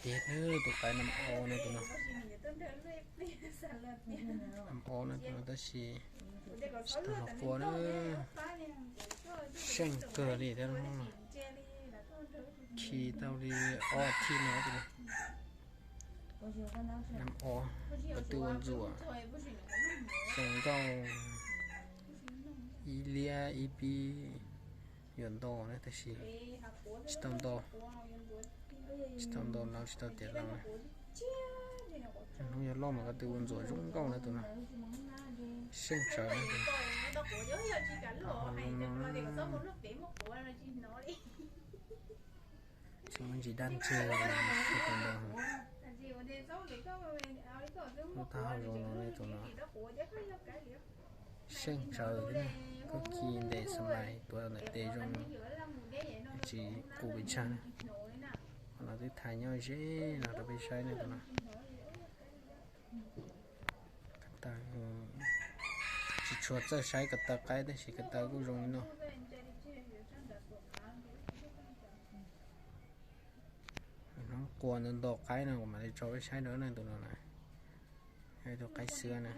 Ces tus qaib nam o no tus no, nam o no tus no tab sis tsis tau los qua na. Seej kawg li thiab no. Khi tau li ob thiv no tus no. Nam o, ko tw ua ntxuam, zoo nkauj ib liab ib pib yuav nto na tab sis tsis tau nto, tsis tau nto no tsis tau tiav no na. Hnub yog loj mas ko tw ua ntxuam zoo nkauj na tus no. Seej tsawv na tus no. Tsis muaj ntsis dab ntseg li ntag. Lub taub hau zoo no ne tus no. Seej tsawv thiab, koj khi ntes xa mais tuav ntawm tes zoo, tsis qus pes tsawg na. Qhov no twb thaiv nyob ze no rau peb saib ne tus no. Ko taw, tsis tshua txawj saib ko taw qaib tab sis ko taw kuj zoo li no. Hnub qua nto nto qaib no kuv mam li tso peb saib dua na tus no na. Yog ib tug qaib xwb na.